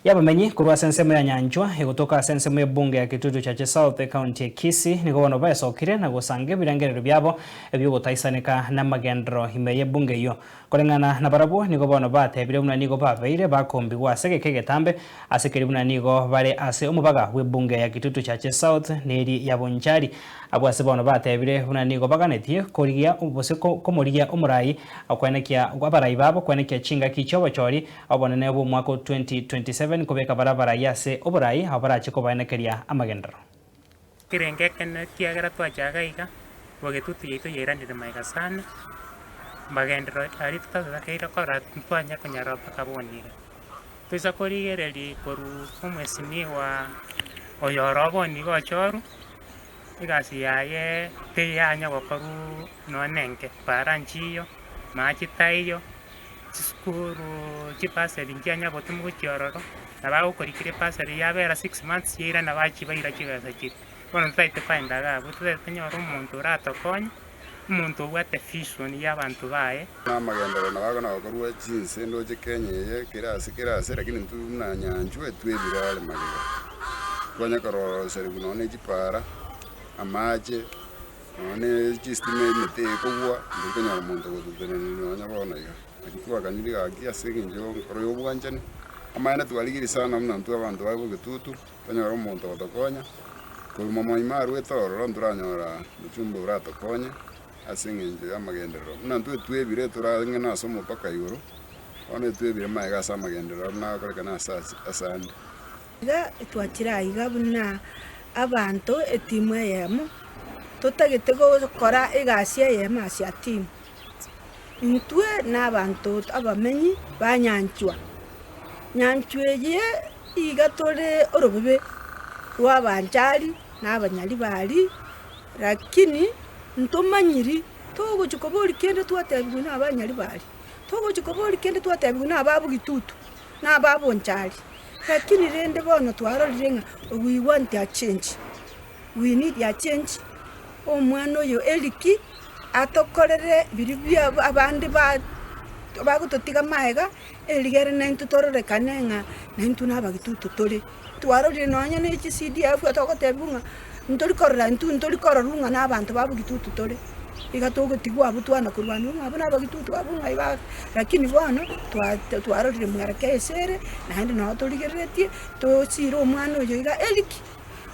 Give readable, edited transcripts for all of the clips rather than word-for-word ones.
Y'abamenyi korwa ase ensemo ya Nyanchwa, egotoka ase ensemo y'ebunge ya Kitutu Chache South, ekaunti ya Kisii, nigo bono baesokire na gosanga ebirengererio biabo ebi'ogotaisaneka namagenderero ime y'ebunge eyio. Koreng'ana nabarabwo, nigo bono batebire buna nigo babeire bakombigwa ase egeka egetambe ase keria buna nigo bare ase omobaga bw'ebunge ya Kitutu Chache South neri ya Bonchari. Abwo ase bono batebire buna nigo baganetie korigia gose komorigia omorai koenekia abarai babo koenekia chingaki chi'obochori Obonene bw'omwaka o 2027 kobeka baria abarai ase oborai abwo barache kobaenekeria amagenderero. Ekerengo ekenene ekiagera twachaga iga, bogetutu yaito yairanire magega sana, magenderero aria totatakeire kora ntwanya konyara mpaka bono iga. Toisa korigereria korwa omwesimiwa oyo oro bono iga ochorwa, egasi yaye teyanya gokorwa nonya na enke, para nchiyo, mache taiyo. Chisukuru chibasari nchianya gotomwa gochia ororo, na bagokorikera ebasari yabera six months yairana bachibaira chibesa chiria. Bono totaete koenda iga abwo, totaete tonyore omonto oratokonye, omonto obwate vision ya abanto baye. Na amagenderero nabo akona gokorwa chinse ndoche Kenya eye kera ase kera ase lakini intwe buna Nyanchwa etwebire are magega. Twanya koroseriwa nonye ne chipara, amache. Nonya ne chistima emete ekogwa, ndiri konyora monto ogototenenia nonya bono iga. Naki twakanire gaki ase eng'encho ya enkoro ya obwanchani, amaene twarigirie sana buna intwe abanto ba bogetutu, tonyore omonto ogotokonya, korwa momoima arwete ororo ntoranyora mochumbe oratokonye ase eng'encho ya amagenderero. Buna intwe twebire torang'ina ase omopaka igoro, bono etwebire magega ase amagenderero buna agokorekana ase ase ande. Iga twachire aiga buna abanto etimu eyemo, totagete gokora egasi eyemo ase atimu. Intwe na abanto abamenyi ba Nyanchwa. Nyanchwa eye iga tore orobebe rwa abanchari na abanyaribari, lakini ntomanyiri togochia koboria kende twatebiwa na abanyaribari, togochia koboria kende twatebiwa na ababugitutu. na ababonchari, lakini rende bono twarorire ng'a we want a change, we need a change, omwana oyo Eric atokorere biria bia abande ba bagototiga magega, erigere naintwe tororekane ng'a naintwe na abagitutu tore. Twarorire nonya ne chi CDF togotebiwa ng'a ntori korora intwe ntori kororwa ng'a na abanto ba bogitutu tore, iga togotigwa abwo twana korwaniwa ng'a abwo na abagitutu abwo ng'ai ba lakini bono twa twarorire mwereke ase ere, naende noo torigereretie tosire omwana oyo iga Eric,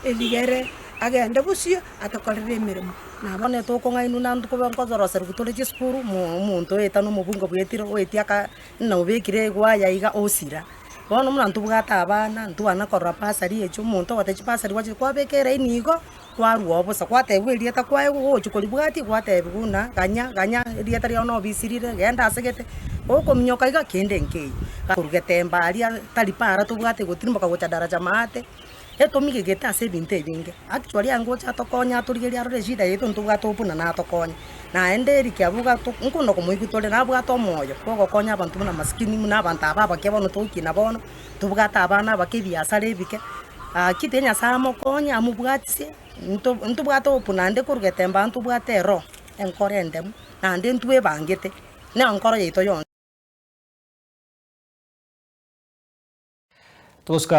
erigere agende bosio atokorere emeremo. Na bono tokong'ainwa naende nkoba nkoroserigwa tore chisukuru, omo omonto oeta na omobunge bwetire oetie aka buna obekire egwaya iga osira. Bono buna ntobwate abana, ntwana korora bursary echio, omonto ogote chibursary gwachire kwabeka eraini igo, kwarwa oo bosa, kwatebiwa erieta kwaegwa gogochia koribwatia gwatebiwa buna ganya ganya erieta riao nobisi rire genda ase gete, gokominyoka iga kende nkeiyo. Korwa getembe aria tari para tobwate gotirimboka gocha daraja maate. Etomigegete ase ebinto ebinge. Actually aye ngocha atokonye atorigerie arore eshida yaito ntobwate buna natokonye. Naende Eric abwo iga to nkona komoigwa tore nabwate omoyo bwogokonya abanto buna masikini buna abanto aba abake bono togokina bono, tobwate abana abake ebiasara ebike, gaki tiga Nyasaye amokonye amobwatisie, nto ntobwate hope naende korwa getembe aa ntobwate eroho, enkoro endemu, naende ntwebangete, na enkoro yaito yonsi. Togosuka.